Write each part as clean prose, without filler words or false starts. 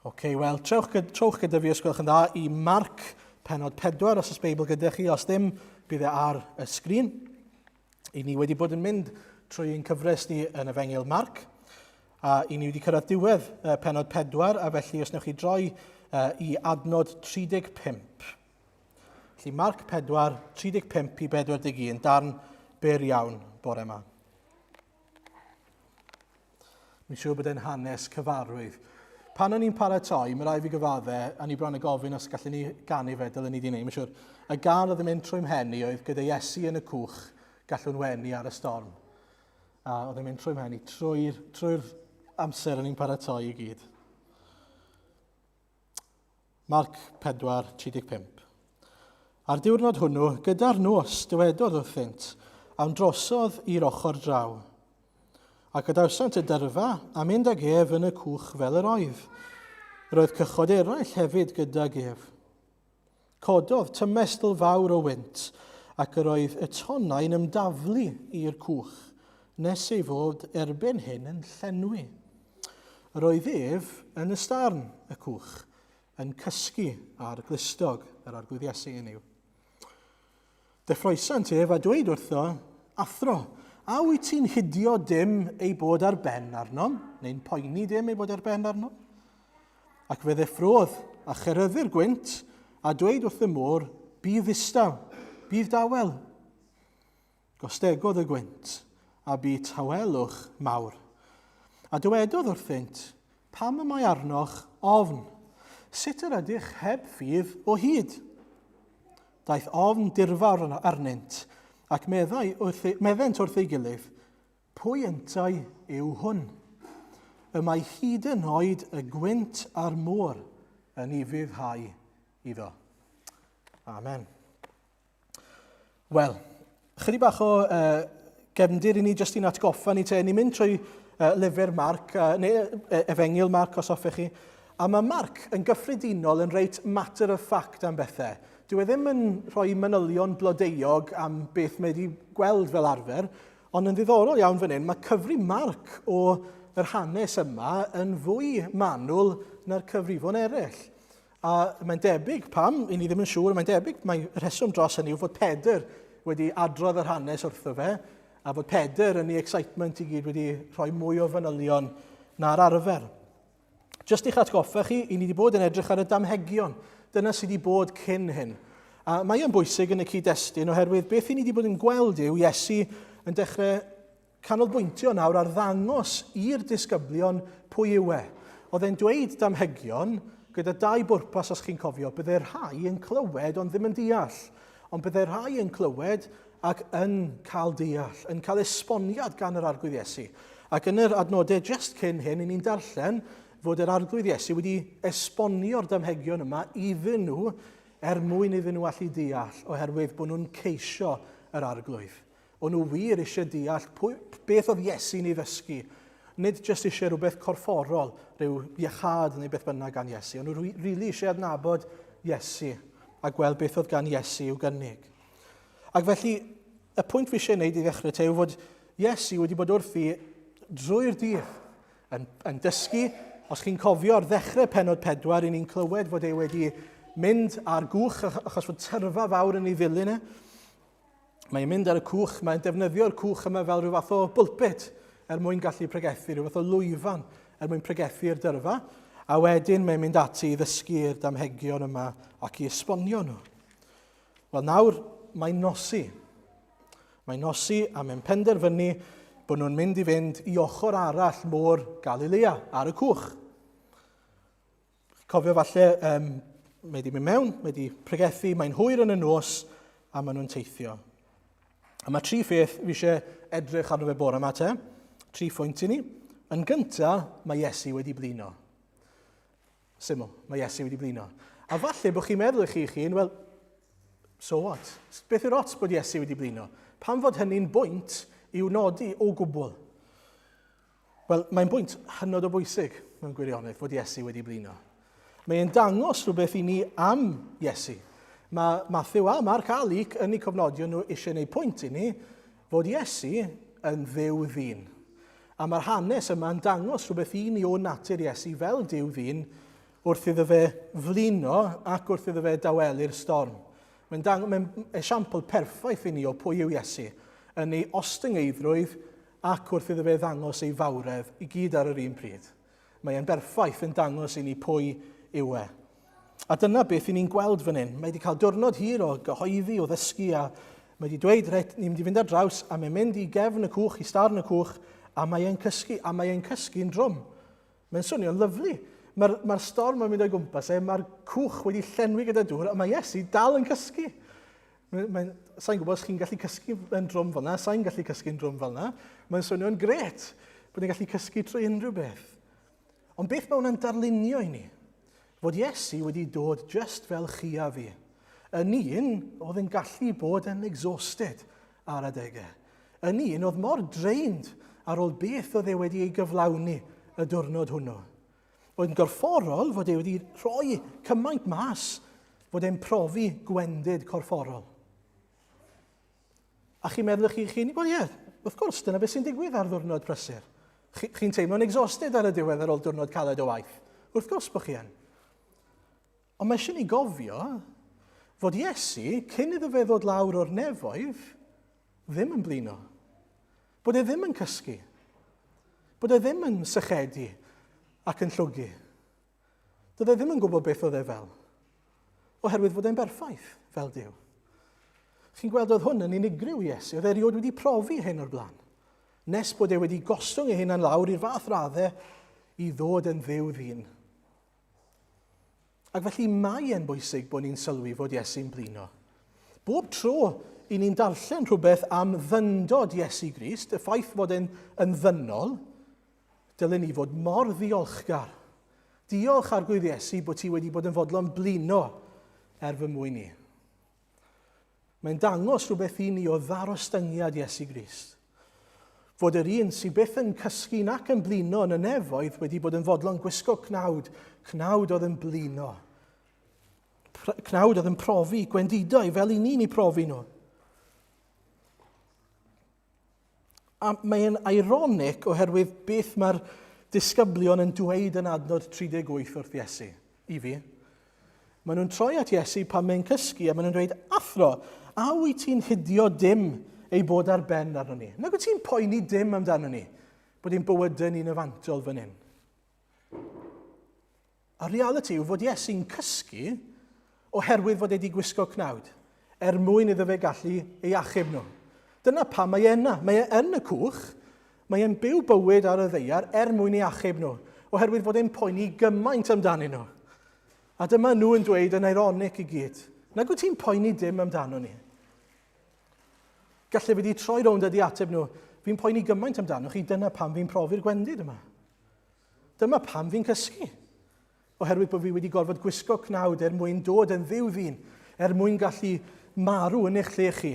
Oce, okay, wel, trewch, trowch gyda fi os gwelwch yn dda i Marc penod 4 os oes Beibl gyda chi, os ddim, bydd e ar y sgrin. I ni wedi bod yn mynd trwy ein cyfres ni yn Efengyl Marc, a i ni wedi cyrraedd diwedd penod 4, a felly os newch chi droi i adnod 35. Felly Marc 4, 35 i 41, darn byr iawn bore yma. Mi'n siŵr bod e'n hanes cyfarwydd. Pan o'n i'n paratoi, mae rai fi gyfadde, a ni bron y gofyn os gallen ni ganu fe, dylen ni di wneud, mae'n siŵr. Y gan oedd yn mynd trwy'm mhen i oedd gyda Iesu yn y cwch, gallwn wenu ar y storm. A oedd yn mynd trwy'm mhen i trwy'r trwy amser o'n i'n paratoi i gyd. Marc 4, 35. A'r diwrnod hwnnw, gyda'r nos, dywedodd wrthynt, awn drosodd i'r ochr draw. A gadawsant y dyrfa, a mynd ag ef yn y cwch fel yr oedd. Yr oedd cychod eraill hefyd gydag ef. Cododd tymestl fawr o wynt, ac yr oedd y tonnau'n ymdaflu i'r cwch, nes ei fod erbyn hyn yn llenwi. Yr oedd ef yn ystarn y cwch, yn cysgu ar glustog yr Arglwydd Iesu yn yw. Deffroesant ef a dweud wrtho, Athro, a wyt ti'n hidio dim ei bod ar ben arnom, neu'n poeni dim ei bod ar ben arnom? Ac fe ddeffrodd a cheryddu'r gwynt a dweud wrth y môr, bydd ddistaw, bydd dawel. Gostegodd y gwynt, a bu tawelwch mawr. A dywedodd wrthynt, Pam y mae arnoch ofn? Sut yr ydych heb ffydd o hyd? Daeth ofn dirfawr arnynt, ac meddai wrth, meddent wrth ei gilydd, Pwy yntau yw hwn? Y mae hyd yn oed y gwynt a'r môr yn ufuddhau iddo. Amen. Wel, chydig bach o uh, gefndir i ni, jyst i'n atgoffa ni te. Ni'n mynd trwy uh, lyfr Marc, uh, neu uh, Efengyl Marc os hoffech chi. A mae Marc yn gyffredinol yn reit matter of fact am bethau. Dyw e ddim yn rhoi manylion blodeuog am beth mae wedi gweld fel arfer, ond yn ddiddorol iawn fan hyn, mae cyfri Marc o yr hanes yma yn fwy manwl na'r cyfrifon eraill. A mae'n debyg pam, i ni ddim yn siŵr, mae'n debyg mae rheswm dros hynny yw fod Pedr wedi adrodd yr hanes wrtho fe, a fod Pedr yn ei excitement i gyd wedi rhoi mwy o fanylion na'r arfer. Just i'ch atgoffa chi, i ni wedi bod yn edrych ar y damhegion. Dyna sydd wedi bod cyn hyn. A mae yn bwysig yn y cyd-destun oherwydd beth i ni wedi bod yn gweld yw Iesu yn dechrau canolbwyntio nawr ar ddangos i'r disgyblion pwy yw e. Oedd e'n dweud damhegion gyda dau bwrpas os chi'n cofio. Bydde rhai yn clywed ond ddim yn deall. Ond bydde rhai yn clywed ac yn cael deall, yn cael esboniad gan yr Arglwydd Iesu. Ac yn yr adnodau just cyn hyn, i ni'n darllen fod yr Arglwydd Iesu wedi esbonio'r damhegion yma iddyn nhw er mwyn iddyn nhw allu deall, oherwydd bod nhw'n ceisio yr Arglwydd. O'n nhw wir eisiau deall pwy, beth oedd Iesu'n ei ddysgu. Nid jyst eisiau rhywbeth corfforol, rhyw iachâd neu beth bynnag gan Iesu. O'n nhw rili really eisiau adnabod Iesu a gweld beth oedd gan Iesu i'w gynnig. Ac felly, y pwynt fi eisiau gwneud i ddechrau te yw fod Iesu wedi bod wrthi drwy'r dydd yn, yn dysgu. Os chi'n cofio ar ddechrau penod pedwar, i ni'n clywed fod e wedi mynd ar gwch achos fod tyrfa fawr yn ei ddilyn e. Mae'n mynd ar y cwch, mae'n defnyddio'r cwch yma fel rhyw fath o bulpit er mwyn gallu pregethu, rhyw fath o lwyfan er mwyn pregethu i'r dyrfa. A wedyn mae'n mynd ati i ddysgu'r damhegion yma ac i esbonio nhw. Wel nawr, mae'n nosi. Mae'n nosi a mae'n penderfynu bod nhw'n mynd i fynd i ochr arall môr Galilea ar y cwch. Cofio falle, um, mae wedi mynd mewn, mae wedi pregethu, mae'n hwyr yn y nos a maen nhw'n teithio. A mae tri pheth fi eisiau edrych arno fe bore yma te. Tri phwynt i ni. Yn gyntaf, mae Iesu wedi blino. Syml, mae Iesu wedi blino. A falle bod chi'n meddwl i chi'ch hun, wel, so what? Beth yw'r ots bod Iesu wedi blino? Pam fod hynny'n bwynt i'w nodi o gwbl? Wel, mae'n bwynt hynod o bwysig mewn gwirionedd fod Iesu wedi blino. Mae'n dangos rhywbeth i ni am Iesu. Mae Matthew a Mark a Luke yn eu cofnodion nhw eisiau gwneud pwynt i ni fod Iesu yn ddiw ddyn. A mae'r hanes yma'n dangos rhywbeth i ni o natur Iesu fel Duw ddyn wrth iddo fe flino ac wrth iddo fe dawelu'r storm. Mae'n dang, mae esiampl perffaith i ni o pwy yw Iesu, yn ei ostyngeiddrwydd ac wrth iddo fe ddangos ei fawredd i gyd ar yr un pryd. Mae e'n berffaith yn dangos i ni pwy yw e. A dyna beth i ni'n gweld fan hyn. Mae wedi cael diwrnod hir o gyhoeddi, o ddysgu, a mae wedi dweud, reit, ni'n mynd i fynd ar draws, a mae'n mynd i gefn y cwch, i starn y cwch, a mae e'n cysgu, a mae e'n cysgu'n drwm. Mae'n swnio'n lyflu. Mae'r mae storm yn mynd o'i gwmpas e, mae'r cwch wedi llenwi gyda dŵr, a mae Iesu dal yn cysgu. Mae'n, mae, sa'n gwybod os chi'n gallu cysgu yn drwm fel yna, sa'n gallu cysgu'n drwm fel yna. Mae'n swnio'n gret bod ni'n gallu cysgu trwy unrhyw beth. Ond beth mae hwnna'n darlunio i ni? Fod Iesu wedi dod just fel chi a fi. Yn un oedd yn gallu bod yn exhausted ar adegau. Yn un oedd mor drained ar ôl beth oedd e wedi ei gyflawni y diwrnod hwnnw. Oedd yn gorfforol fod e wedi rhoi cymaint mas fod e'n profi gwendid corfforol. A chi'n meddwl chi chi'n, wel ie, wrth gwrs, dyna beth sy'n digwydd ar ddwrnod prysur. Chi'n chi teimlo'n exhausted ar y diwedd ar ôl diwrnod caled o waith. Wrth gwrs bod chi yn. Ond mae eisiau ni gofio fod Iesu, cyn iddo fe ddod lawr o'r nefoedd, ddim yn blino. Bod e ddim yn cysgu. Bod e ddim yn sychedu ac yn llwgu. Doedd e ddim yn gwybod beth oedd e fel. Oherwydd fod e'n berffaith fel Duw. Chi'n gweld oedd hwn yn unigryw i Iesu, oedd e erioed wedi profi hyn o'r blaen. Nes bod e wedi gostwng ei hunan lawr i'r fath raddau i ddod yn ddiw ddyn. Ac felly mae e'n bwysig bod ni'n sylwi fod Iesu'n blino. Bob tro i ni'n darllen rhywbeth am ddyndod Iesu Grist, y ffaith fod e'n yn ddynol, dylen ni fod mor ddiolchgar. Diolch Arglwydd Iesu bod ti wedi bod yn fodlon blino er fy mwyn i. Mae'n dangos rhywbeth i ni o ddarostyngiad Iesu Grist. Fod yr un sydd byth yn cysgu nac yn blino yn y nefoedd wedi bod yn fodlon gwisgo cnawd, cnawd oedd yn blino. Cnawd oedd yn profi gwendidau fel i ni'n eu profi nhw. A mae'n ironic oherwydd beth mae'r disgyblion yn dweud yn adnod 38 wrth Iesu, i fi. Maen nhw'n troi at Iesu pan mae'n cysgu a maen nhw'n dweud, Athro, a wyt ti'n hidio dim ei bod ar ben arno ni? Nag wyt ti'n poeni dim amdano ni, bod ein bywydau ni'n yfantol fan hyn? A'r realiti yw fod Iesu'n cysgu oherwydd fod e wedi gwisgo cnawd, er mwyn iddo fe gallu ei achub nhw. Dyna pam mae e yna. Mae e yn y cwch, mae e'n byw bywyd ar y ddeiar er mwyn ei achub nhw, oherwydd fod e'n poeni gymaint amdanyn nhw. A dyma nhw yn dweud yn ironic i gyd, nag wyt ti'n poeni dim amdano ni. Gallai fe wedi troi rownd a di ateb nhw, fi'n poeni gymaint amdano chi, dyna pam fi'n profi'r gwendid yma. Dyma pam fi'n cysgu. Oherwydd bod fi wedi gorfod gwisgo cnawd er mwyn dod yn ddiw ddyn, er mwyn gallu marw yn eich lle chi.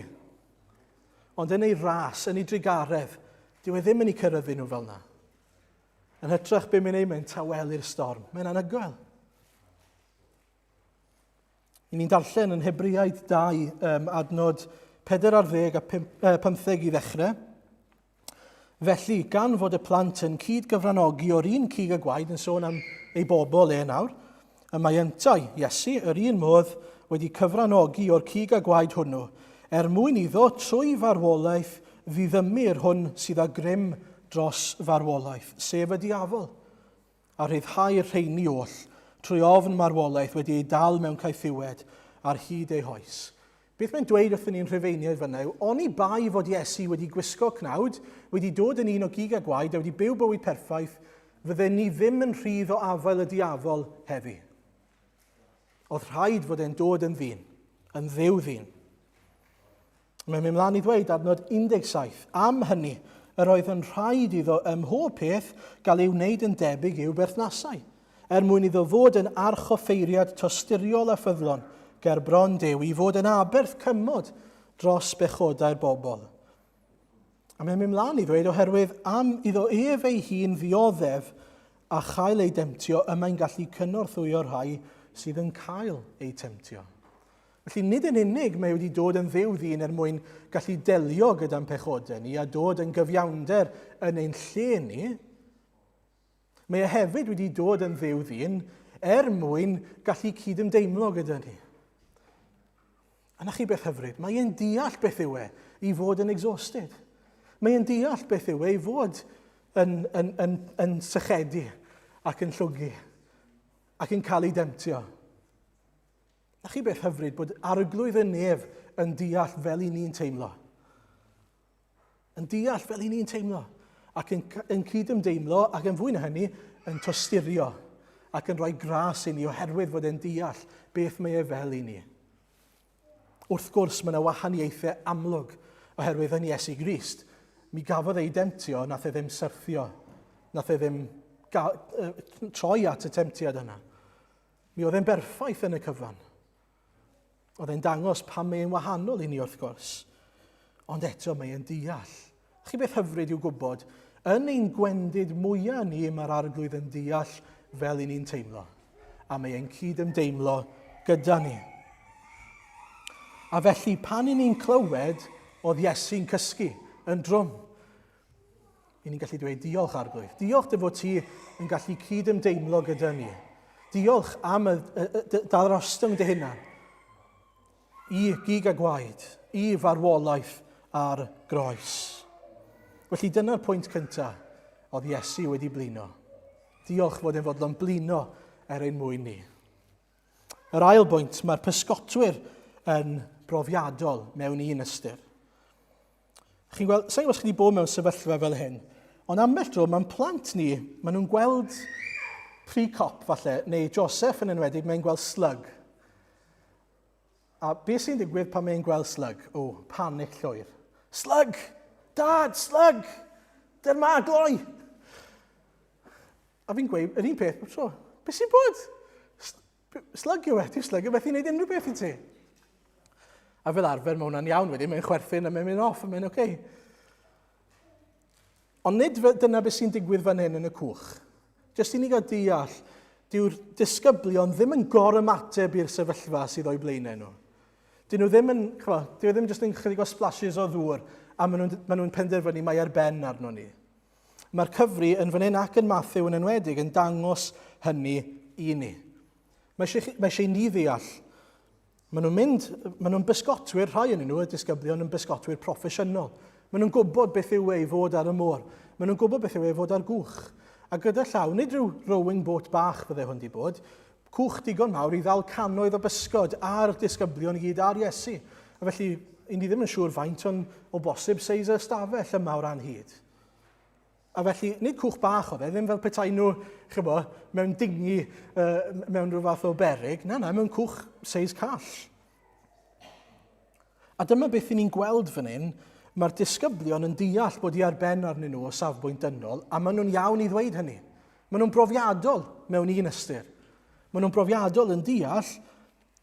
Ond yn ei ras, yn ei drugaredd, dyw e ddim yn eu cyrraeddu nhw fel yna. Yn hytrach be mae'n ei, mae'n tawelu'r storm. Mae'n anhygoel. I ni'n darllen yn Hebreaid 2, um, adnod 4 ar 10 a 15 i ddechrau. Felly, gan fod y plant yn cyd-gyfranogi o'r un cig a gwaed yn sôn am ei bobl e nawr, y mae yntau, Iesu, yr un modd wedi cyfranogi o'r cig a gwaed hwnnw, er mwyn iddo, trwy farwolaeth, ddiddymu'r hwn sydd â grym dros farwolaeth, sef y diafol. a rhyddhau'r rheini oll, trwy ofn marwolaeth wedi eu dal mewn caethiwed ar hyd eu hoes. Beth mae'n dweud wrthyn ni'n Rhufeiniaid fanna yw, oni bai fod Iesu wedi gwisgo cnawd, wedi dod yn un o gig a gwaed a wedi byw bywyd perffaith, fydden ni ddim yn rhydd o afael y diafol heddi. Oedd rhaid fod e'n dod yn ddyn, yn ddiw ddyn. Mae'n mynd mlaen i ddweud adnod 17, am hynny, yr oedd yn rhaid iddo ym mhob peth gael ei wneud yn debyg i'w berthnasau, er mwyn iddo fod yn archoffeiriad tosturiol a ffyddlon ger bron Duw, i fod yn aberth cymod dros bechodau'r bobl. A mae'n mynd mlaen i ddweud oherwydd am iddo ef ei hun ddioddef a chael ei demtio, y mae'n gallu cynorthwyo'r rhai sydd yn cael eu temtio. Felly nid yn unig mae wedi dod yn dduw ddyn er mwyn gallu delio gyda'n pechodau ni a dod yn gyfiawnder yn ein lle ni, mae e hefyd wedi dod yn dduw ddyn er mwyn gallu cydymdeimlo gyda ni. A na chi beth hyfryd, mae e'n deall beth yw e i fod yn exhausted. Mae e'n deall beth yw e i fod yn, yn, yn, yn sychedu ac yn llwgu ac yn cael ei demtio. Na chi beth hyfryd bod arglwydd y nef yn deall fel i ni'n teimlo. Yn deall fel i ni'n teimlo ac yn, yn cydymdeimlo ac yn fwy na hynny yn tosturio ac yn rhoi gras i ni oherwydd fod e'n deall beth mae e fel i ni. Wrth gwrs, mae yna wahaniaethau amlwg oherwydd yn Iesu Grist, mi gafodd ei demtio, nath e ddim syrthio, nath e ddim troi at y temtiad yna. Mi oedd e'n berffaith yn y cyfan. Oedd e'n dangos pam mae e'n wahanol i ni wrth gwrs. Ond eto mae e'n deall. Chi beth hyfryd i'w gwybod, yn ein gwendid mwyaf ni mae'r arglwydd yn deall fel i ni'n teimlo. A mae e'n cyd-ymdeimlo gyda ni. A felly pan i ni'n clywed oedd Iesu'n cysgu yn drwm, I ni'n gallu dweud diolch arglwydd. Diolch dy fod ti yn gallu cyd-ymdeimlo gyda ni. Diolch am y, y, y, darostwng dy hunan i gig a gwaed, i farwolaeth ar groes. Felly dyna'r pwynt cyntaf oedd Iesu wedi blino. Diolch fod e'n fodlon blino er ein mwyn ni. Yr ail bwynt, mae'r pysgotwyr yn brofiadol mewn un ystyr. Chi'n gweld, sa'n gwybod os chi wedi bod mewn sefyllfa fel hyn, ond ambell dro mae'n plant ni, maen nhw'n gweld pre-cop falle, neu Joseph yn enwedig, mae'n gweld slug. A beth sy'n digwydd pan mae'n gweld slug? O, panic llwyr. Slug! Dad, slug! Dy'r ma, gloi! A fi'n gweud, yr un peth, tro, beth sy'n bod? Slug yw e, ti'n slug yw beth i'n neud unrhyw beth i ti. A fel arfer, mae hwnna'n iawn wedyn, mae'n chwerthin a mae'n mynd off a mae'n oce. Okay. Ond nid dyna beth sy'n digwydd fan hyn yn y cwch. Jyst i ni gael deall, dyw'r disgyblion ddim yn gorymateb i'r sefyllfa sydd o'i blaenau nhw. Dyn nhw ddim yn, chwa, dyn nhw ddim jyst yn chydig o splashes o ddŵr a maen nhw'n maen nhw penderfynu mai ar ben arno ni. Mae'r cyfri yn fan hyn ac yn Matthew yn enwedig yn dangos hynny i ni. Mae eisiau, mae eisiau ni ddeall. Maen nhw'n mynd, maen nhw'n bysgotwyr, rhai yn nhw, y disgyblion yn bysgotwyr proffesiynol. Maen nhw'n gwybod beth yw ei fod ar y môr. Maen nhw'n gwybod beth yw ei fod ar gwch. A gyda llaw, nid rhyw rowing boat bach fydde hwn di bod, cwch digon mawr i ddal cannoedd o bysgod a'r disgyblion i gyd ar Iesu. A felly, i ni ddim yn siŵr faint o'n o bosib seis y ystafell yma o ran hyd. A felly, nid cwch bach oedd e, ddim fel petai nhw, chybo, mewn dingi, uh, mewn rhyw fath o berig. Na, na, mewn cwch seis call. A dyma beth i ni'n gweld fan hyn, mae'r disgyblion yn deall bod i ar ben arnyn nhw o safbwynt dynol, a maen nhw'n iawn i ddweud hynny. Maen nhw'n brofiadol mewn un ystyr. Maen nhw'n brofiadol yn deall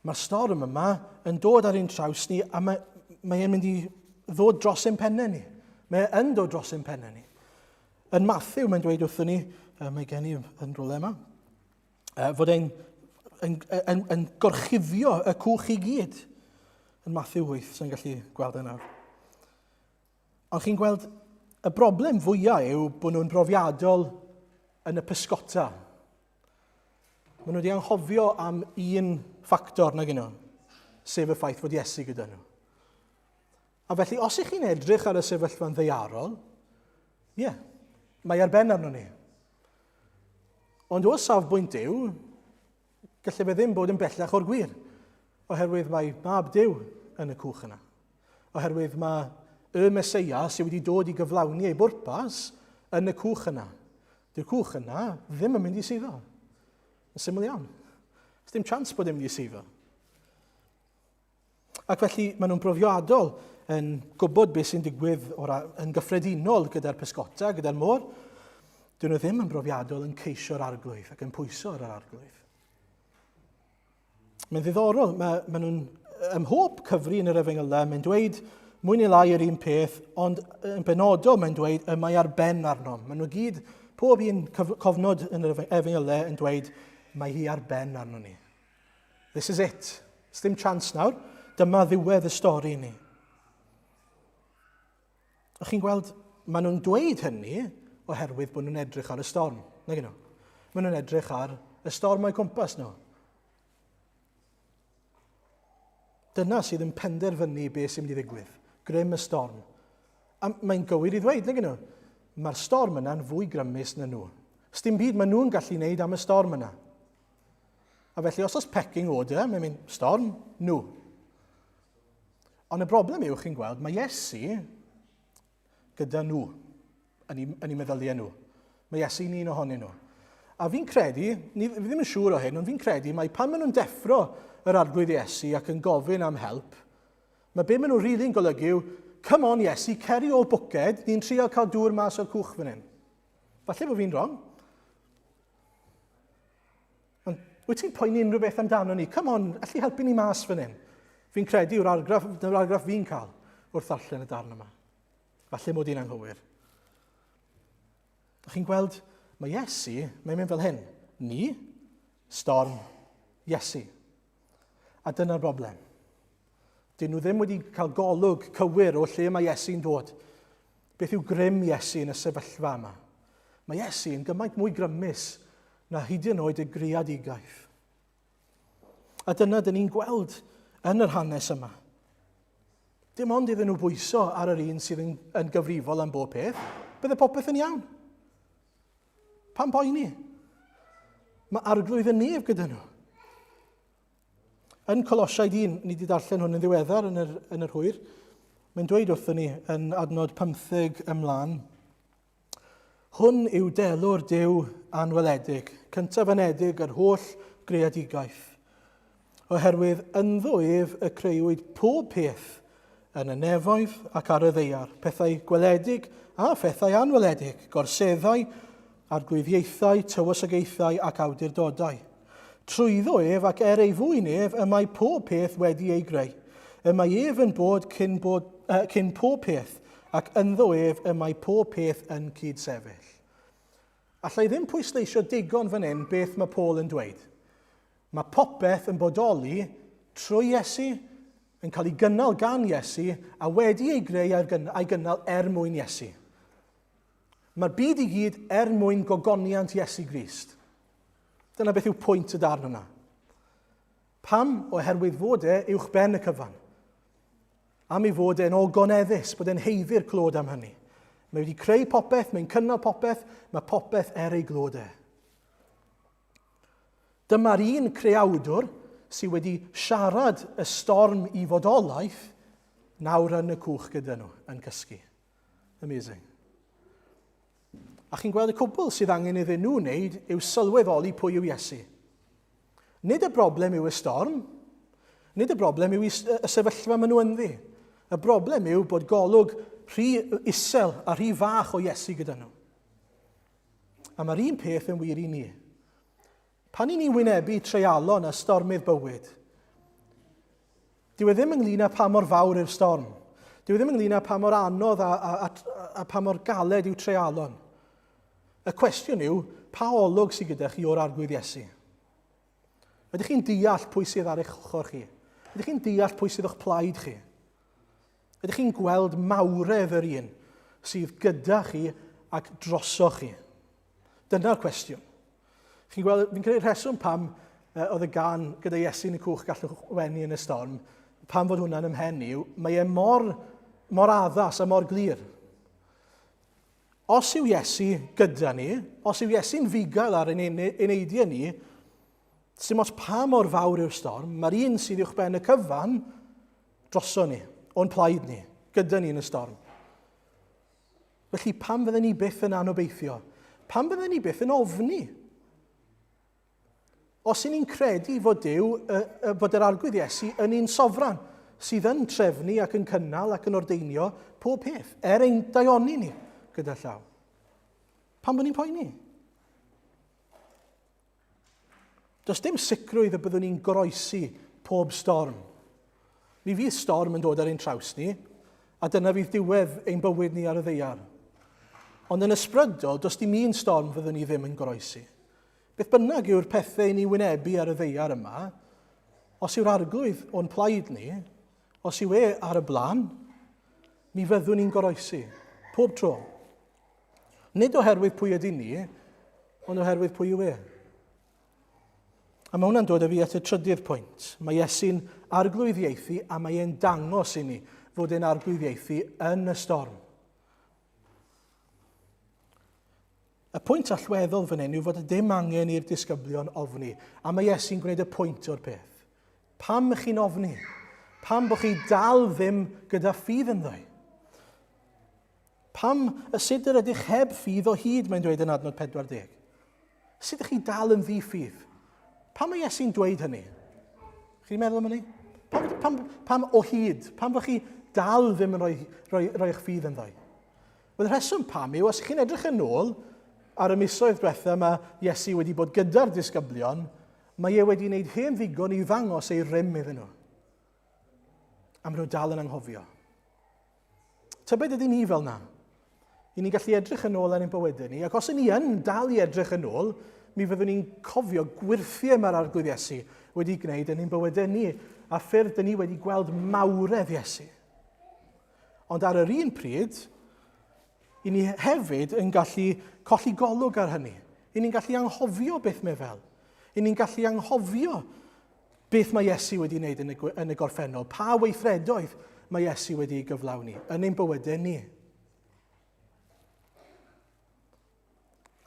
Mae'r storm yma yn dod ar ein traws ni a mae, mae e'n mynd i ddod dros ein pennau ni. Mae e yn dod dros ein pennau ni. Yn Matthew mae'n dweud wrthyn ni, mae gen i yn rhywle yma, fod e'n yn, yn, yn gorchuddio y cwch i gyd. Yn Matthew 8, sy'n gallu gweld e nawr. Ond chi'n gweld, y broblem fwyaf yw bod nhw'n brofiadol yn y pysgota. Maen nhw wedi anghofio am un ffactor nag nhw, sef y ffaith fod Iesu gyda nhw. A felly, os ych chi'n edrych ar y sefyllfa'n ddeiarol, ie, yeah, mae ar ben arno ni. Ond o safbwynt Duw, gallai fe ddim bod yn bellach o'r gwir, oherwydd mae mab Duw yn y cwch yna. Oherwydd mae y Meseia sydd wedi dod i gyflawni ei bwrpas yn y cwch yna. Dyw'r cwch yna ddim yn mynd i suddo. Yn syml iawn. Does dim chance bod e'n mynd i suddo. Ac felly maen nhw'n brofiadol yn gwybod beth sy'n digwydd yn gyffredinol gyda'r pysgota, gyda'r môr. Dyn nhw ddim yn brofiadol yn ceisio'r arglwydd ac yn pwyso ar yr arglwydd. Mae'n ddiddorol, mae, mae nhw'n, ym mhob cyfri yn yr efengylau, mae'n dweud mwy neu lai yr un peth, ond yn benodol mae'n dweud y mae ar ben arnom. Maen nhw gyd, pob un cofnod yn yr efengylau yn dweud mae hi ar ben arno ni. This is it. Dim chance nawr. Dyma ddiwedd y stori ni. A chi'n gweld, maen nhw'n dweud hynny oherwydd bod nhw'n edrych ar y storm. Nag nhw? Maen nhw'n edrych ar Y storm o'i cwmpas nhw. Dyna sydd yn penderfynu beth sy'n mynd i ddigwydd. Grym y storm. A mae'n gywir i ddweud, nag nhw? Mae'r storm yna'n fwy grymus na nhw. Sdim byd maen nhw'n gallu wneud am y storm yna. A felly, os oes pecking order, mae'n mynd, storm, nhw. Ond y broblem yw, chi'n gweld, mae Iesu gyda nhw, yn eu, yn eu meddyliau nhw. Mae Iesu'n un ohonyn nhw. A fi'n credu, ni, fi ddim yn siŵr o hyn, ond fi'n credu mai pan maen nhw'n deffro yr arglwydd Iesu ac yn gofyn am help, mae be maen nhw'n rili'n golygu yw, come on Iesu, ceri o'r bwced, ni'n trial cael dŵr mas o'r cwch fan hyn. Falle bod fi'n wrong. Ond wyt ti'n poeni unrhyw beth amdano ni? Come on, allu helpu ni mas fan hyn. Fi'n credu yw'r argraff, dyna'r argraff fi'n cael wrth ddarllen y darn yma. Falle mod i'n anghywir. A chi'n gweld, mae Iesu, mae'n mynd fel hyn. Ni, storm, Iesu. A dyna'r broblem. Dyn nhw ddim wedi cael golwg cywir o lle mae Iesu'n dod. Beth yw grym Iesu yn y sefyllfa yma? Mae Iesu yn gymaint mwy grymus na hyd yn oed y greadigaeth. A dyna dyn ni'n gweld yn yr hanes yma. Dim ond iddyn nhw bwyso ar yr un sydd yn, yn gyfrifol am bob peth, bydde popeth yn iawn. Pam poeni? Mae arglwydd y nef gyda nhw. Yn Colosiaid 1, ni wedi darllen hwn yn ddiweddar yn yr, yn yr hwyr, mae'n dweud wrthyn ni yn adnod 15 ymlaen, Hwn yw delw'r Duw anweledig, cyntaf anedig yr holl greadigaeth. Oherwydd ynddo ef y creuwyd pob peth yn y nefoedd ac ar y ddaear, pethau gweledig a phethau anweledig, gorseddau, arglwyddiaethau, tywysogaethau ac awdurdodau. Trwyddo ef ac er ei fwyn ef y mae pob peth wedi ei greu. Y mae ef yn bod cyn, bod, uh, cyn pob peth, ac ynddo ef y mae pob peth yn cyd-sefyll. Alla i ddim pwysleisio digon fan hyn beth mae Paul yn dweud. Mae popeth yn bodoli trwy Iesu, yn cael ei gynnal gan Iesu, a wedi ei greu a'i gynnal er mwyn Iesu. Mae'r byd i gyd er mwyn gogoniant Iesu Grist. Dyna beth yw pwynt y darn yna. Pam? Oherwydd fod e uwch ben y cyfan. Am ei fod e'n ogoneddus, bod e'n heiddi'r clod am hynny. Mae wedi creu popeth, mae'n cynnal popeth, mae popeth er ei glod e. Dyma'r un creawdwr sydd wedi siarad y storm i fodolaeth nawr yn y cwch gyda nhw, yn cysgu. Amazing. A chi'n gweld y cwbl sydd angen iddyn nhw wneud yw sylweddoli pwy yw Iesu. Nid y broblem yw y storm, nid y broblem yw y sefyllfa maen nhw ynddi. Y broblem yw bod golwg rhy isel a rhy fach o Iesu gyda nhw. A mae'r un peth yn wir i ni. Pan i ni wynebu treialon a stormydd bywyd, Dyw e ddim ynglyn â pa mor fawr yw'r storm. Dyw e ddim ynglyn â pa mor anodd a, a, a, a pa mor galed yw treialon. Y cwestiwn yw, pa olwg sydd gyda chi o'r Arglwydd Iesu? Ydych chi'n deall pwy sydd ar eich ochr chi? Ydych chi'n deall pwy sydd o'ch plaid chi? Ydych chi'n gweld mawredd yr un sydd gyda chi ac drosoch chi? Dyna'r cwestiwn. Chi'n gweld, fi'n credu rheswm pam uh, oedd y gan gyda Iesu yn y cwch gallwch wenu yn y storm, pam fod hwnna'n ymhen i yw, mae e mor, mor addas a mor glir. Os yw Iesu gyda ni, os yw Iesu'n fugail ar ein eneidiau ni, sy'n ots pa mor fawr yw'r storm, mae'r un sydd uwch ben y cyfan droso ni, o'n plaid ni, gyda ni yn y storm. Felly pam fydden ni byth yn anobeithio? Pam fydden ni byth yn ofni? Os y'n ni'n credu fod Duw, fod yr Arglwydd Iesu yn un sofran, sydd yn trefnu ac yn cynnal ac yn ordeinio pob peth, er ein daioni ni gyda llaw. Pam bod ni'n poeni? Does dim sicrwydd y byddwn ni'n goroesi pob storm. Mi fydd storm yn dod ar ein traws ni, a dyna fydd diwedd ein bywyd ni ar y ddeiar. Ond yn ysbrydol, does dim un storm fyddwn ni ddim yn goroesi. Beth bynnag yw'r pethau i ni wynebu ar y ddeiar yma, os yw'r arglwydd o'n plaid ni, os yw e ar y blaen, mi fyddwn ni'n goroesi, pob tro. Nid oherwydd pwy ydyn ni, ond oherwydd pwy yw e. A mae hwnna'n dod â fi at y trydydd pwynt. Mae Iesu'n arglwyddiaethu a mae e'n dangos i ni fod e'n arglwyddiaethu yn y storm. Y pwynt allweddol fan hyn yw fod dim angen i'r disgyblion ofni, a mae Iesu'n gwneud y pwynt o'r peth. Pam ych chi'n ofni? Pam bod chi dal ddim gyda ffydd ynddo? Pam y sut yr ydych heb ffydd o hyd, mae'n dweud yn adnod 40. Sut ydych chi dal yn ddi-ffydd? Pam mae Iesu'n dweud hynny? Chi'n meddwl am hynny? Pam, pam, pam o hyd? Pam bod chi dal ddim yn rhoi, rhoi, rhoi eich ffydd ynddo? Wel, y rheswm pam yw, os chi'n edrych yn ôl ar y misoedd diwetha mae Iesu wedi bod gyda'r disgyblion, mae e wedi wneud hen ddigon i ddangos ei rym iddyn nhw. A maen nhw dal yn anghofio. Tybed ydy ni fel na? I ni'n gallu edrych yn ôl ar ein bywydau ni, ac os y'n ni yn dal i edrych yn ôl, mi fyddwn ni'n cofio gwyrthiau mae'r Arglwydd Iesu wedi gwneud yn ein bywydau ni, a ffyrdd dyn ni wedi gweld mawredd Iesu. Ond ar yr un pryd, i ni hefyd yn gallu colli golwg ar hynny. I ni'n gallu anghofio beth mae fel. I ni'n gallu anghofio beth mae Iesu wedi wneud yn y, yn y gorffennol, pa weithredoedd mae Iesu wedi ei gyflawni yn ein bywydau ni.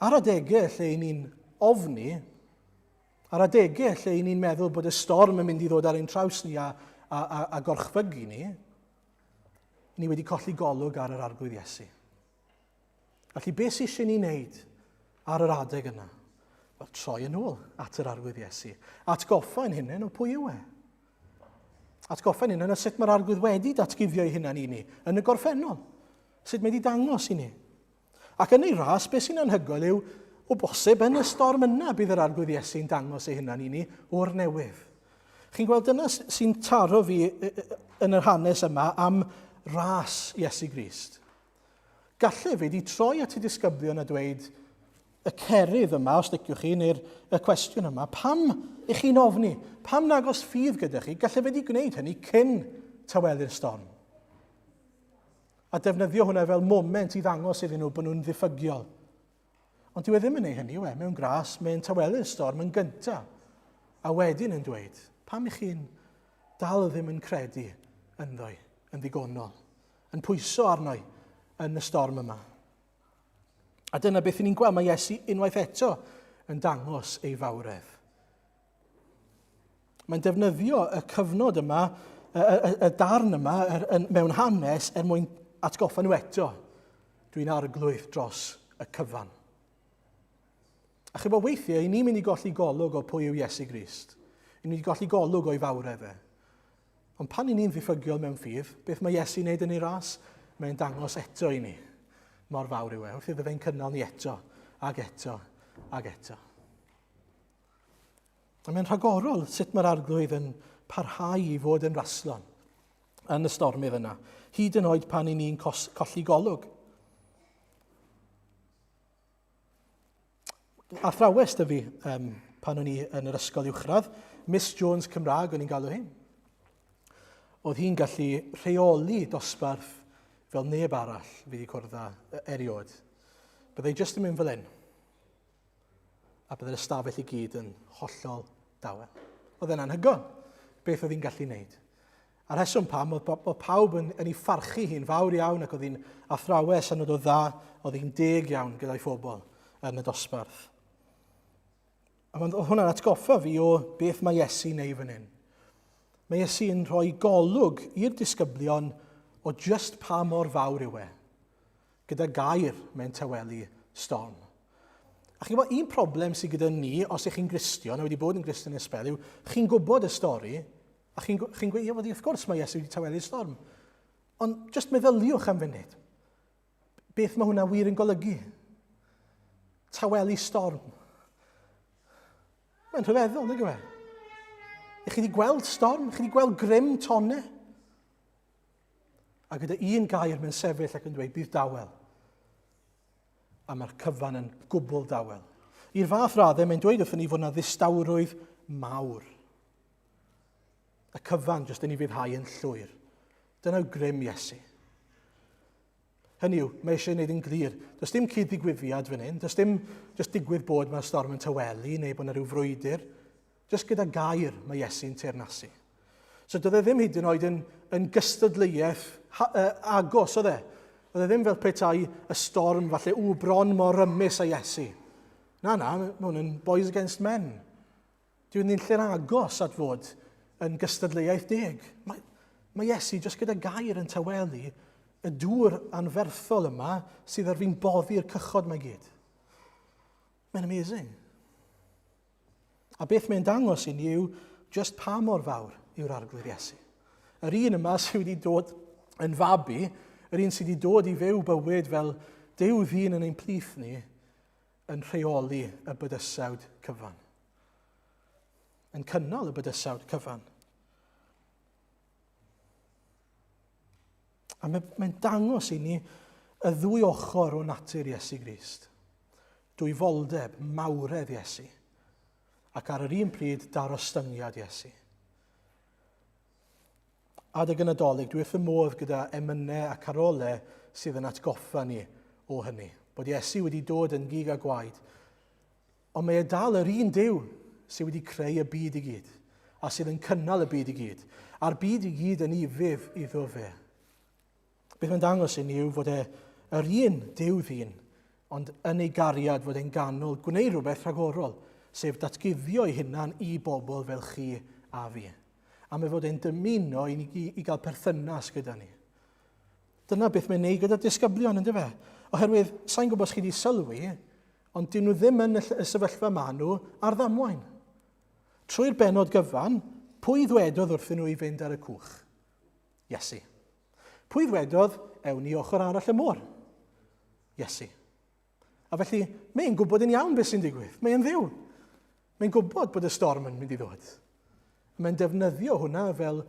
Ar adegau lle i ni'n ofni, ar adegau lle i ni'n meddwl bod y storm yn mynd i ddod ar ein traws ni a, a, a, a gorchfygu ni, ni wedi colli golwg ar yr Arglwydd Iesu. Felly beth sydd eisiau ni wneud ar yr adeg yna? Wel, troi yn ôl at yr Arglwydd Iesu. Atgoffa ein hunain o pwy yw e. Atgoffa ein hunain o sut mae'r Arglwydd wedi datguddio ei hunan i ni yn y gorffennol. Sut mae wedi dangos i ni. Ac yn ei ras, beth sy'n anhygoel yw, o bosib, yn y storm yna bydd yr Arglwydd Iesu'n dangos ei hunan i ni o'r newydd. Chi'n gweld dyna sy'n taro fi yn yr hanes yma am ras Iesu Grist. Gallai fe di troi at y disgyblion a dweud, y cerydd yma, os liciwch chi, neu'r y cwestiwn yma, pam ych chi'n ofni? Pam nag os ffydd gyda chi? Gallai fe di gwneud hynny cyn tawelu'r storm. A defnyddio hwnna fel moment i ddangos iddyn nhw bod nhw'n ddiffygiol. Ond dyw e ddim yn ei hynny, yw e? Mewn gras, mae'n tawelu'r storm yn gyntaf. A wedyn yn dweud, pam i chi'n dal ddim yn credu ynddo, yn ddigonol, yn pwyso arno yn y storm yma. A dyna beth ni'n gweld, mae Iesu unwaith eto yn dangos ei fawredd. Mae'n defnyddio y cyfnod yma, y, y, y darn yma er, yn, mewn hanes er mwyn atgoffa nhw eto. Dwi'n arglwydd dros y cyfan. A chyfo weithiau, i ni'n mynd i golli golwg o pwy yw Iesu Grist. I ni'n mynd i golli golwg o'i fawredd e. Ond pan i ni'n ddiffygiol mewn ffydd, beth mae Iesu'n neud yn ei ras? Mae'n dangos eto i ni mor fawr yw e, wrth iddo fe'n cynnal ni eto, ag eto, ag eto. A mae'n rhagorol sut mae'r arglwydd yn parhau i fod yn raslon yn y stormydd yna, hyd yn oed pan i ni'n colli golwg. Athrawes dy fi um, pan o'n i yn yr ysgol uwchradd, Miss Jones Cymraeg o'n i'n galw hi. Oedd hi'n gallu rheoli dosbarth fel neb arall fi wedi cwrdd â erioed. Byddai jyst yn mynd fel hyn. A byddai'r ystafell i gyd yn hollol dawel. Oedd e'n anhygoel beth oedd hi'n gallu wneud. A'r rheswm pam oedd, oedd pawb yn, yn ei pharchu hi'n fawr iawn ac oedd hi'n athrawes hynod o dda, oedd hi'n deg iawn gyda'i phobl yn y dosbarth. A mae hwnna'n atgoffa fi o beth mae Iesu'n ei fan hyn. Mae Iesu'n rhoi golwg i'r disgyblion o just pa mor fawr yw e. Gyda gair mae'n tawelu storm. A chi'n gwybod, un problem sydd gyda ni, os ych chi'n Gristion, a wedi bod yn Gristion ers sbel, yw chi'n gwybod y stori, a chi'n chi gweud, ie, wrth gwrs mae Iesu wedi tawelu'r storm. Ond just meddyliwch am funud. Beth mae hwnna wir yn golygu? Tawelu storm. Mae'n rhyfeddol, nag yw e? Ych chi wedi gweld storm? Ych chi wedi gweld grym tonne? A gyda un gair mae'n sefyll ac yn dweud, bydd dawel. A mae'r cyfan yn gwbl dawel. I'r fath raddau, mae'n dweud wrthyn ni fod yna ddistawrwydd mawr. Y cyfan jyst yn ei fyddhau yn llwyr. Dyna yw grym Iesu. Hynny yw, mae eisiau gwneud yn glir. Does dim cyd-ddigwyddiad fan hyn. Does dim just digwydd bod mae'r storm yn tawelu neu bod yna rhyw frwydr. Jyst gyda gair mae Iesu'n teyrnasu. So doedd e ddim hyd yn oed yn, yn gystadleuaeth ha, uh, agos, oedd e? Oedd e ddim fel petai y storm falle, ww, bron mor rymus a Iesu. Na, na, mae hwn yn boys against men. Dwi'n ni'n lle'r agos at fod yn gystadleuaeth deg. Mae, mae Iesu jyst gyda gair yn tawelu y dŵr anferthol yma sydd ar fi'n boddi'r cychod mae gyd. Mae'n amazing. A beth mae'n dangos i ni yw just pa mor fawr yw'r arglwydd Iesu. Yr un yma sydd wedi dod yn fabi, yr un sydd wedi dod i fyw bywyd fel Duw ddyn yn ein plith ni, yn rheoli y bydysawd cyfan. Yn cynnal y bydysawd cyfan. A mae'n mae dangos i ni y ddwy ochr o natur Iesu Grist. Dwyfoldeb, mawredd Iesu. Ac ar yr un pryd, darostyngiad Iesu. Adeg y Nadolig, dwi wrth y modd gyda emynau a carolau sydd yn atgoffa ni o hynny. Bod Iesu wedi dod yn gig a gwaed, Ond mae e dal yr un Duw sydd wedi creu y byd i gyd, a sydd yn cynnal y byd i gyd, a'r byd i gyd yn ufudd iddo fe. Beth mae'n dangos i ni yw fod e yr un Duw ddyn, ond yn ei gariad fod e'n ganol gwneud rhywbeth rhagorol, sef datguddio ei hunan i bobl fel chi a fi. A mae fod e'n dymuno i ni i gael perthynas gyda ni. Dyna beth mae'n neud gyda disgyblion, ynddo fe? Oherwydd, sa'n gwybod os chi wedi sylwi, Ond dyn nhw ddim yn y sefyllfa maen nhw ar ddamwain. Trwy'r benod gyfan, pwy ddwedodd wrthyn nhw i fynd ar y cwch? Iesu. Pwy ddwedodd, ewn ni ochr arall y môr? Iesu. A felly, mae'n gwybod yn iawn beth sy'n digwydd. Mae'n ddiw. Mae'n gwybod bod y storm yn mynd i ddod. Mae'n defnyddio hwnna fel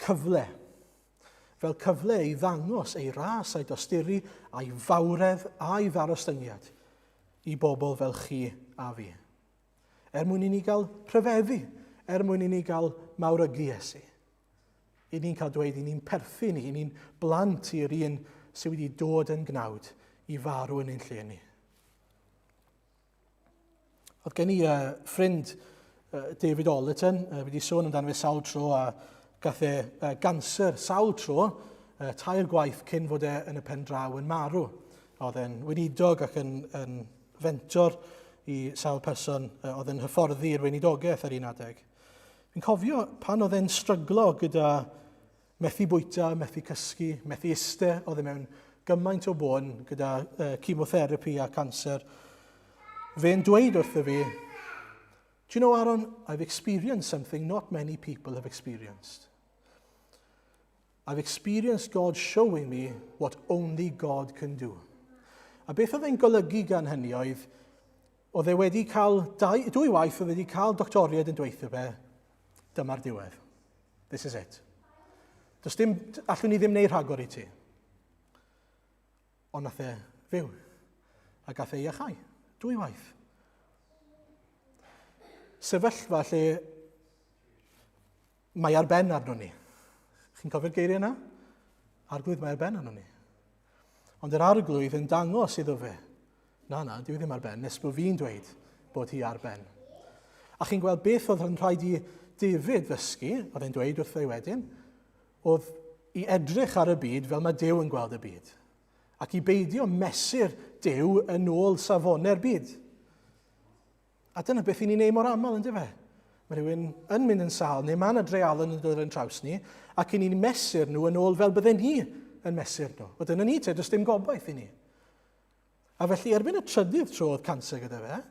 cyfle. Fel cyfle i ddangos ei ras a'i dosturi a'i fawredd a'i ddarostyngiad i bobl fel chi a fi. Er mwyn i ni gael rhyfeddu, er mwyn i ni gael mawrygu Iesu. I ni'n cael dweud i ni'n perthyn i, i ni'n blant i'r un sydd wedi dod yn gnawd i farw yn ein lle ni. Oedd gen i uh, ffrind uh, David Ollerton, uh, wedi sôn amdano fe sawl tro a gath e uh, ganser sawl tro, uh, tair gwaith cyn fod e yn y pen draw yn marw. Oedd e'n weinidog ac yn, yn fentor i sawl person uh, oedd yn hyfforddi i'r weinidogaeth ar un adeg. Fi'n cofio pan oedd e'n stryglo gyda Methu bwyta, methu cysgu, methu iste, oedd e mewn gymaint o bôn gyda uh, chemotherapy a cancer. Fe'n dweud wrtho fi, Do you know, Aaron, I've experienced something not many people have experienced. I've experienced God showing me what only God can do. A beth oedd e'n golygu gan hynny oedd, oedd e wedi cael, dau, dwy waith oedd wedi cael doctoriaid yn dweithio fe, dyma'r diwedd. This is it. Does dim, allwn ni ddim wneud rhagor i ti. Ond nath e fyw. A gath e iachau. Dwy waith. Sefyllfa lle mae ar ben arno ni. Chi'n cofio'r geiriau yna? Arglwydd mae ar ben arno ni. Ond yr arglwydd yn dangos iddo fe Na, na, dyw e ddim ar ben, nes bod fi'n dweud bod hi ar ben. A chi'n gweld beth oedd yn rhaid i David ddysgu, oedd e'n dweud wrtho i wedyn, oedd i edrych ar y byd fel mae Duw yn gweld y byd. Ac i beidio mesur Duw yn ôl safonau'r byd. A dyna beth i ni'n ei mor aml, ynddo fe? Mae rhywun yn mynd yn sâl, neu mae yna dreialon yn dod yn traws ni, ac i ni'n mesur nhw yn ôl fel bydden ni yn mesur nhw. Wel, dyna ni te, does dim gobaith i ni. A felly, erbyn y trydydd tro oedd canser gyda fe,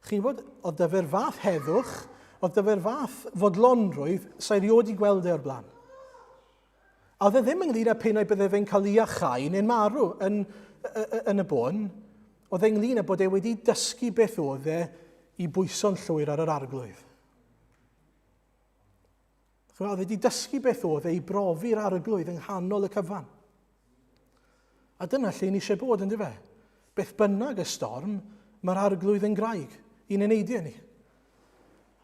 chi'n gwybod, oedd dy fe'r fath heddwch, oedd dy fe'r fath fodlonrwydd, sa'i rioed i gweld e o'r blaen. A oedd e ddim ynglyn â p'un ai bydde fe'n cael ei iachau neu'n marw yn, yn y bôn, oedd e ynglyn â bod e wedi dysgu beth oedd e i bwyso'n llwyr ar yr arglwydd. Chymod, oedd e wedi dysgu beth oedd e i brofi'r arglwydd yng nghanol y cyfan. A dyna lle ni eisiau bod, ynddo fe? Beth bynnag y storm, mae'r arglwydd yn graig i'n eneidiau ni.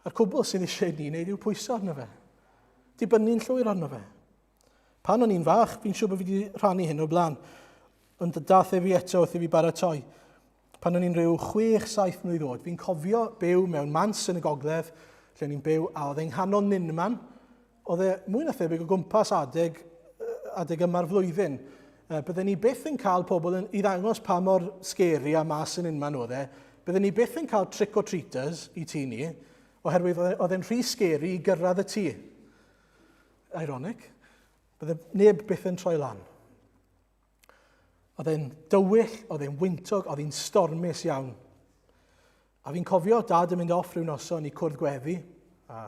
A'r cwbl sydd eisiau ni wneud yw pwyso arno fe. Dibynnu'n llwyr arno fe. Pan o'n i'n fach, fi'n siŵr bod fi wedi rhannu hyn o'r blaen, ond dath e fi eto wrth i fi baratoi. Pan o'n i'n rhyw 6-7 mlwydd oed, fi'n cofio byw mewn mans yn y gogledd, lle ni'n byw, a oedd e'n nghanol nunman. Oedd e mwy na thebyg o gwmpas adeg, adeg yma'r flwyddyn. Bydden ni byth yn cael pobl yn, i ddangos pa mor scary a mas yn unman oedd e, bydden ni byth yn cael trick-or-treaters i tŷ ni, oherwydd e, oedd e'n rhy scary i gyrraedd y tŷ. Ironic. Bydde neb byth yn troi lan. Oedd e'n dywyll, oedd e'n wyntog, oedd e'n stormus iawn. A fi'n cofio dad yn mynd off rhyw noson i cwrdd gweddi, a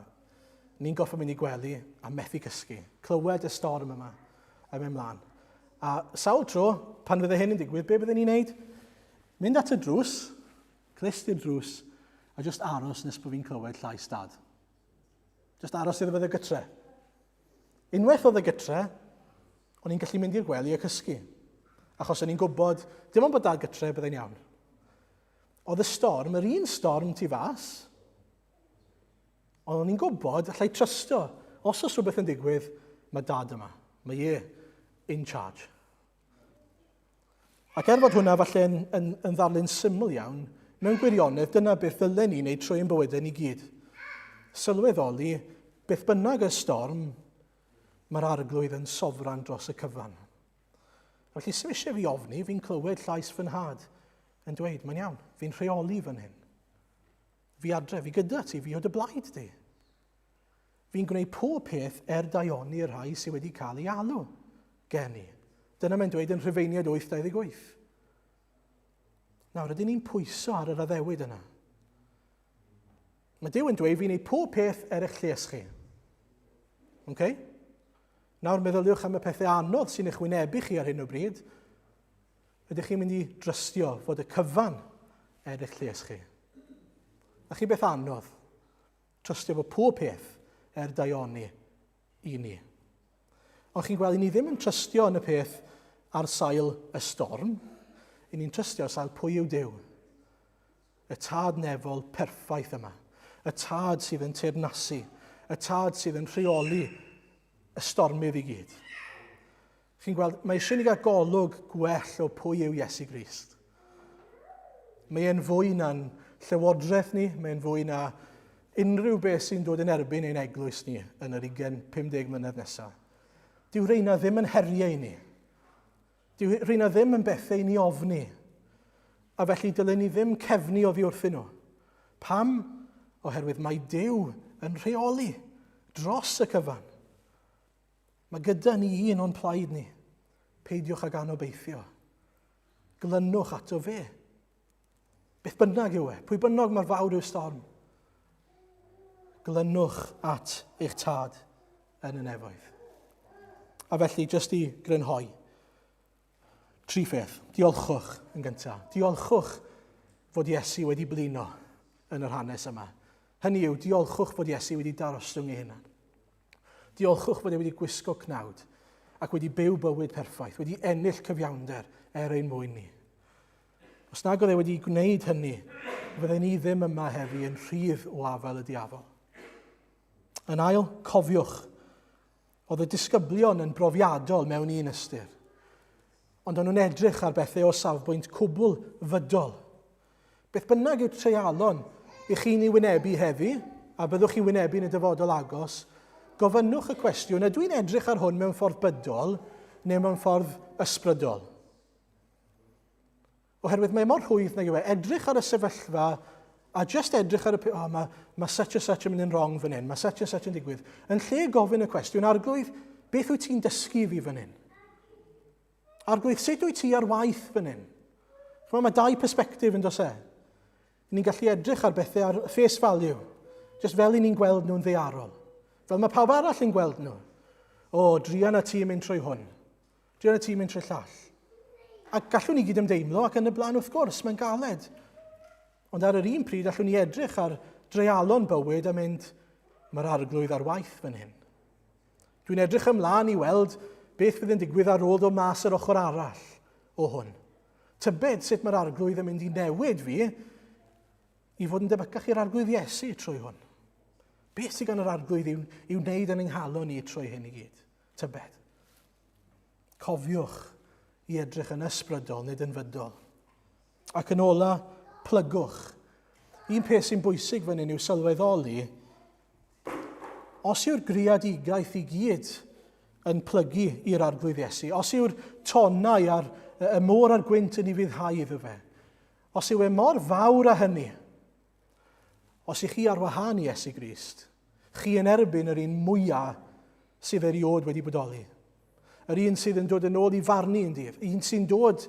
ni'n goffa mynd i gwely a methu cysgu. Clywed y storm yma yn mynd mlaen. A sawl tro, pan fydde hyn yn digwydd, be bydden ni'n neud? Mynd at y drws, clust i'r drws, a just aros nes bod fi'n clywed llais dad. Just aros iddo fe gytre. Unwaith oedd e gytre, o'n i'n gallu mynd i'r gwely a cysgu. Achos o'n i'n gwybod, dim ond bod dad gytre, byddai'n iawn. Oedd y storm, yr un storm tu fas, ond o'n i'n gwybod, allai trysto, os oes rhywbeth yn digwydd, mae dad yma. Mae e in charge. Ac er fod hwnna falle yn, yn, yn ddarlun syml iawn, mewn gwirionedd dyna beth ddylen ni wneud trwy ein bywydau ni gyd. Sylweddoli, beth bynnag y storm, mae'r arglwydd yn sofran dros y cyfan. Felly, sy'n eisiau fi ofni, fi'n clywed llais fy nhad yn dweud, mae'n iawn, fi'n rheoli fan hyn. Fi adre, fi gyda ti, fi o dy blaid di. Fi'n gwneud pob peth er daioni y rhai sydd wedi cael ei alw gen i. Dyna mae'n dweud yn Rhufeiniaid 8.28. Nawr, ydyn ni'n pwyso ar yr addewid yna? Mae Duw yn dweud, fi'n gwneud pob peth er eich lles chi. Okay? Nawr meddyliwch am y pethau anodd sy'n eich wynebu chi ar hyn o bryd. Ydych chi'n mynd i drystio fod y cyfan er eich lles chi? A chi beth anodd? Trystio fod pob peth er daioni i ni. Ond chi'n gweld, i ni ddim yn trystio yn y peth ar sail y storm, i ni'n trystio ar sail pwy yw Duw. Y tad nefol perffaith yma. Y tad sydd yn teyrnasu. Y tad sydd yn rheoli y stormydd i gyd. Chi'n gweld, mae eisiau ni gael golwg gwell o pwy yw Iesu Grist. Mae e'n fwy na'n llywodraeth ni, mae e'n fwy na unrhyw beth sy'n dod yn erbyn ein eglwys ni yn yr 20-50 mlynedd nesaf. Dyw reina ddim yn heriau i ni. Dyw reina ddim yn bethau i ni ofni. A felly dylen ni ddim cefnu oddi wrthyn nhw. Pam? Oherwydd mae Duw yn rheoli dros y cyfan. Mae gyda ni un o'n plaid ni. Peidiwch ag anobeithio. Glynwch ato fe. Beth bynnag yw e, pwy bynnag mae'r fawr yw'r storm. Glynwch at eich tad yn y nefoedd. A felly, jyst i grynhoi, tri pheth. Diolchwch yn gyntaf. Diolchwch fod Iesu wedi blino yn yr hanes yma. Hynny yw, diolchwch fod Iesu wedi darostwng ei hunan. Diolchwch fod e wedi gwisgo cnawd ac wedi byw bywyd perffaith, wedi ennill cyfiawnder er ein mwyn ni. Os nag oedd e wedi gwneud hynny, fydden ni ddim yma heddi yn rhydd o afael y diafol. Yn ail, cofiwch, oedd y disgyblion yn brofiadol mewn un ystyr, ond o'n nhw'n edrych ar bethau o safbwynt cwbl fydol. Beth bynnag yw'r treialon i chi'n ei wynebu heddi, a byddwch chi'n wynebu yn y dyfodol agos, gofynnwch y cwestiwn, ydw i'n edrych ar hwn mewn ffordd bydol neu mewn ffordd ysbrydol? Oherwydd mae mor rhwydd nag yw e, edrych ar y sefyllfa a just edrych ar y... Oh, mae, mae such a such yn mynd yn wrong fan hyn, mae such a such yn digwydd. Yn lle gofyn y cwestiwn, arglwydd, beth wyt ti'n dysgu fi fan hyn? Arglwydd, sut wyt ti ar waith fan hyn? Chymod, mae dau perspectif yn dos e. Ni'n gallu edrych ar bethau ar face value, just fel i ni'n gweld nhw'n ddearol. Fel mae pawb arall yn gweld nhw. O, oh, druan a ti'n mynd trwy hwn. Druan a ti'n mynd trwy llall. A gallwn ni gyd ymdeimlo ac yn y blaen wrth gwrs, mae'n galed. Ond ar yr un pryd, allwn ni edrych ar dreialon bywyd a mynd, mae'r arglwydd ar waith fan hyn. Dwi'n edrych ymlaen i weld beth fydd yn digwydd ar ôl dod mas yr ochr arall o hwn. Tybed sut mae'r arglwydd yn mynd i newid fi i fod yn debycach i'r arglwydd Iesu trwy hwn. Beth sydd gan yr arglwydd i'w, i'w wneud yn yng nghalon ni trwy hyn i gyd? Tybed. Cofiwch i edrych yn ysbrydol, nid yn fydol. Ac yn ola, plygwch. Un peth sy'n bwysig fan hyn yw sylweddoli. Os yw'r greadigaeth i gyd yn plygu i'r Arglwydd Iesu, os yw'r tonnau a'r y môr a'r gwynt yn ufuddhau iddo fe, os yw e mor fawr â hynny, os ych chi ar wahân i Iesu Grist, chi yn erbyn yr un mwyaf sydd erioed wedi bodoli. Yr un sydd yn dod yn ôl i farnu yn dydd. Un sy'n dod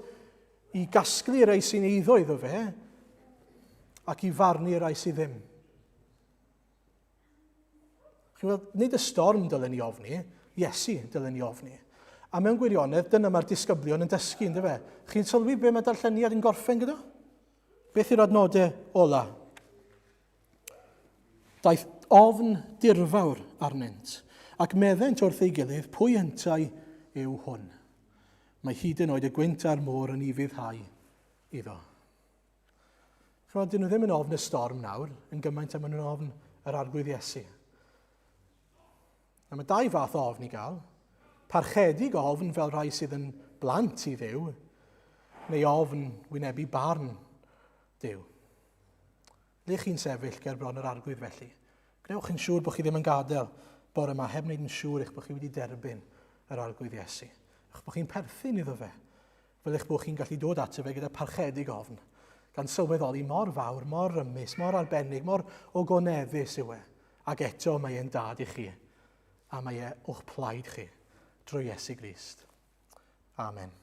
i gasglu rhai sy'n eiddo iddo fe ac i farnu rhai sydd ddim. Chi'n gweld, nid y storm dylen ni ofni, Iesu dylen ni ofni. A mewn gwirionedd, dyna mae'r disgyblion yn dysgu, ynddo fe? Chi'n sylwi be mae darlleniad yn gorffen gyda? Beth yw'r adnodau ola? Daeth ofn dirfawr arnynt, ac meddent wrth ei gilydd, pwy yntau yw hwn? Mae hyd yn oed y gwynt a'r môr yn ufuddhau iddo. Chymod, dyn nhw ddim yn ofn y storm nawr, yn gymaint a maen nhw'n ofn yr Arglwydd Iesu. A mae dau fath o ofn i gael. Parchedig ofn fel rhai sydd yn blant i Dduw, neu ofn wynebu barn Duw. Le chi'n sefyll ger bron yr Arglwydd felly? Gwnewch yn siŵr bod chi ddim yn gadael bore yma heb wneud yn siŵr eich bod chi wedi derbyn yr Arglwydd Iesu. Eich bod chi'n perthyn iddo fe, fel eich bod chi'n gallu dod ato fe gyda parchedig ofn, gan sylweddoli mor fawr, mor rymus, mor arbennig, mor ogoneddus yw e, ac eto mae e'n dad i chi, a mae e o'ch plaid chi drwy Iesu Grist. Amen.